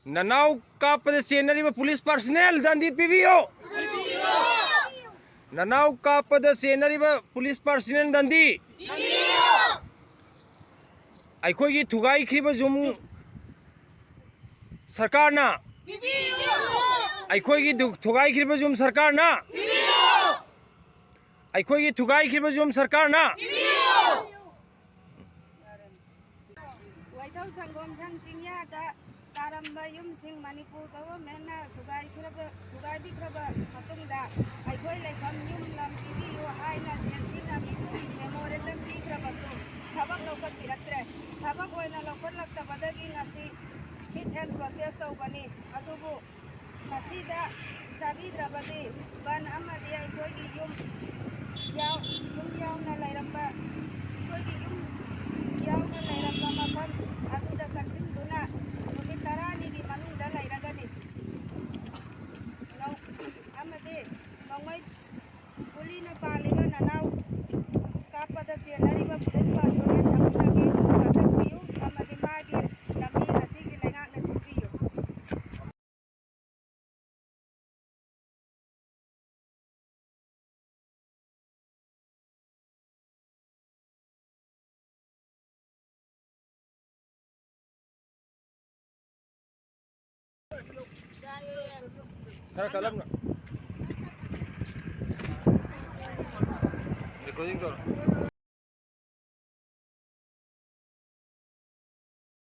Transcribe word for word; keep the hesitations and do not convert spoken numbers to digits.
ꯅꯅꯥꯎ ꯀꯥꯞꯄꯗ ꯆꯦꯟꯅꯔꯤꯕ police personal ꯗꯟꯗꯤ ꯄꯤꯕꯤꯌꯨ꯫ ꯅꯅꯥꯎ ꯀꯥꯞꯄꯗ ꯆꯦꯟꯅꯔꯤꯕ ꯄꯨꯂꯤꯁ ꯄꯥꯔꯁꯅꯦꯜ ꯗꯟꯗꯤ꯫ ꯑꯩꯈꯣꯏꯒꯤ ꯊꯨꯒꯥꯏꯈ꯭ꯔꯤꯕ ꯌꯨꯝ ꯁꯔꯀꯥꯔꯅ, ꯑꯩꯈꯣꯏꯒꯤ ꯊꯨꯒꯥꯏꯈ꯭ꯔꯤꯕ ꯌꯨꯝ ꯁꯔꯀꯥꯔꯅ, ꯑꯩꯈꯣꯏꯒꯤ ꯊꯨꯒꯥꯏꯈ꯭ꯔꯤꯕ ꯌꯨꯝ ꯁꯔꯀꯥꯔꯅ꯫ ꯋꯥꯏꯊꯧ ꯁꯪꯒꯣꯝ ꯁꯪ ꯆꯤꯡꯌꯥꯗ ꯇꯥꯔꯝꯕ ꯌꯨꯝꯁꯤꯡ ꯃꯅꯤꯄꯨꯔ ꯒꯣꯚꯔꯟꯃꯦꯟꯠꯅ ꯊꯨꯒꯥꯏꯈ꯭ꯔꯕ, ꯊꯨꯒꯥꯏꯕꯤꯈ꯭ꯔꯕ ꯃꯇꯨꯡꯗ ꯑꯩꯈꯣꯏ ꯂꯩꯐꯝ ꯌꯨꯝ ꯂꯝ ꯄꯤꯕꯤꯌꯨ ꯍꯥꯏꯅ ꯖꯦ ꯁꯤꯅ ꯃꯦꯃꯣꯔꯦꯟꯗꯝ ꯄꯤꯈ꯭ꯔꯕꯁꯨ ꯊꯕꯛ ꯂꯧꯈꯠꯄꯤꯔꯛꯇ꯭ꯔꯦ꯫ ꯊꯕꯛ ꯑꯣꯏꯅ ꯂꯧꯈꯠꯂꯛꯇꯕꯗꯒꯤ ꯉꯁꯤ sit and protest ꯇꯧꯕꯅꯤ꯫ ꯑꯗꯨꯕꯨ ꯃꯁꯤꯗ ꯇꯥꯕꯤꯗ꯭ꯔꯕꯗꯤ ꯕꯟ ꯑꯃꯗꯤ ꯑꯩꯈꯣꯏꯒꯤ ꯌꯨꯝ ꯌꯥꯎ-, ꯌꯨꯝ ꯌꯥꯎꯅ ꯂꯩꯔꯝꯕ, ꯑꯩꯈꯣꯏꯒꯤ ꯌꯨꯝ ꯌꯥꯎꯅ ꯂꯩꯔꯝꯕ ꯃꯐꯝ ꯑꯗꯨꯗ ꯆꯪꯁꯤꯟꯗꯨꯅ ꯅꯨꯃꯤꯠ ꯇꯔꯥꯅꯤꯒꯤ ꯃꯅꯨꯡꯗ ꯂꯩꯔꯒꯅꯤ꯫ ꯅꯧ-, ꯑꯃꯗꯤ ꯅꯣꯡꯃꯩ ꯒꯨꯂꯤꯅ ꯄꯥꯜꯂꯤꯕ ꯅꯅꯥꯎ ꯀꯥꯞꯄꯗ ꯆꯦꯟꯅꯔꯤꯕ ꯄꯨꯂꯤꯁ ꯄꯥꯔꯁꯣꯅꯦꯜ ꯊꯕꯛꯇꯒꯤ ꯀꯛꯊꯠꯄꯤꯌꯨ ꯑꯃꯗꯤ ꯃꯥꯒꯤ ꯂꯝꯕꯤ ꯉꯁꯤꯒꯤ ꯂꯩꯉꯥꯛꯅ ꯁꯤꯟꯕꯤꯌꯨ꯫ ꯈꯔ ꯀꯜꯂꯞꯅ꯫ Recording ꯇꯧꯔꯣ꯫